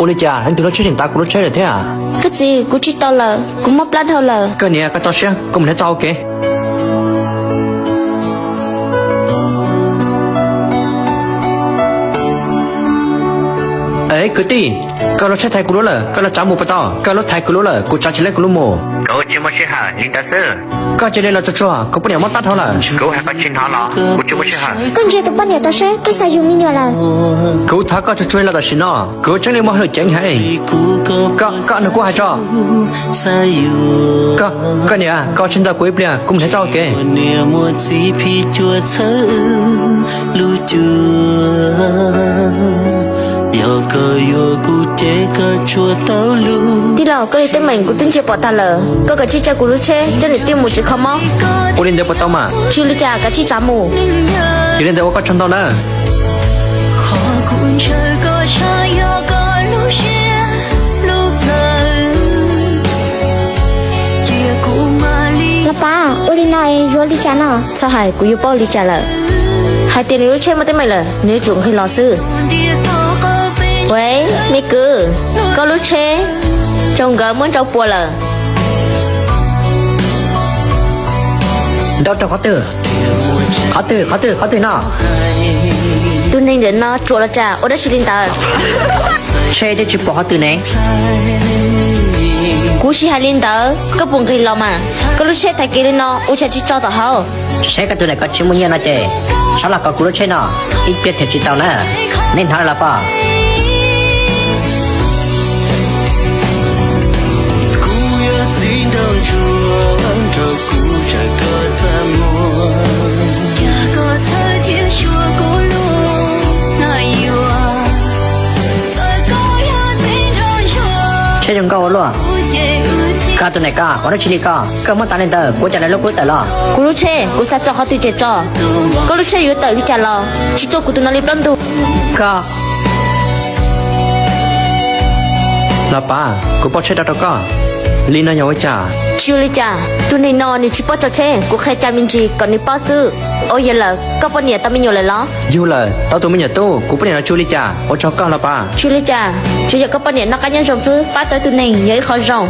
Ua li cas leej twg lub tsheb tseem tav kuv lub tsheb lawm thiab? Koj txiv, kuv tsis tau lawm, kuv mob plab dhau lawm. Koj niam, koj tso siab, kuv mus nrhiav txoj hau kev. Es kwv tij, koj lub tsheb thaiv kuv lub lawm, koj los tsav mus puas tau? Koj lub thaiv kuv lub lawm, kuv tsav tsis lawv kuv lub mus. Kuv tsis muaj sij hawm, li ntawd xwb. Koj cia li los tsuag tsuag, kuv poj niam mob plab dhau lawm. Kuv hais koj tsis hnov los? Kuv tsis muaj sij hawm. Koj ntsia tus poj niam tau seb, twb xav yug me nyuam lawm. Kuv thov koj tsuag tsuag li los tam sim no, kuv tseeb li muaj hauj lwm ceev heev. Koj, koj nrog kuv hais tso. Koj, koj niam, koj tsis ntaus kuv ib pliag, kuv mus nrhiav txoj kev. Tij laug, koj li teeb meem kuv twb ntsia pom tag lawm, koj kav tsij coj kuv lub tsheb coj niam tij mus tsev kho mob. Ua li ntawd puas tau mas? Tsis ua li cas, kav tsij tsav mus. Yog li ntawd ua koj tsaug ntau nawb. Los pas, ua li no es yuav li cas no? Txhob hais, kuv yuav paub li cas lawm. Hais tias nws lub tsheb muaj teeb meem lawm, nws yuav tsum nqis los xwb. Wev, me kwv, koj lub tsheb tsoo nkawd muab ntsau puas lawm. Nrau rau qhov twg? Qhov twg, qhov twg, qhov twg no? Tus neeg ntawm no ruam los cas, ua dab tsi li ntawd? Tsheb twb tsis pom qhov twg ne. Kuv tsis hais li ntawd, koj puas nqis los mas? Koj lub tsheb thaiv kev li no ua cas tsis tso tom hauv? Saib koj tus neeg ko tsis muaj nyiaj no ces txhob los kov kuv lub tsheb no, ib pliag thiaj tsis tau na. Nej hnov los pom. Tsheb zoo nkauj ua luaj. Koj tus neeg ko ua dab tsi li ko? Koj muab tas li ntawd kuv cas lawv lub kub tawm los? Kuv lub tsheb kuv xav tso qhov twg ces tso. Koj lub tsheb yuav tawm li cas los tsis tua kuv tus no li plaub ntug. Koj los pas, kuv pauj tsheb rau rau koj. Li no yog ua cas? Tsis ua li cas, tus neeg no nws tsis paub tso tsheb, kuv qhia cas me ntsis kom nws paub xwb. Ua yog lawm, koj poj niam tau me nyuam lawm los? Yug lawm, tau tus me nyuam tub, kuv poj niam no tsis ua li cas, ua tsaug koj los pas. Tsis ua li cas, tsuas yog koj poj niam noj qab nyob zoo xwb, pab tau ib tug neeg yog ib qho zoo.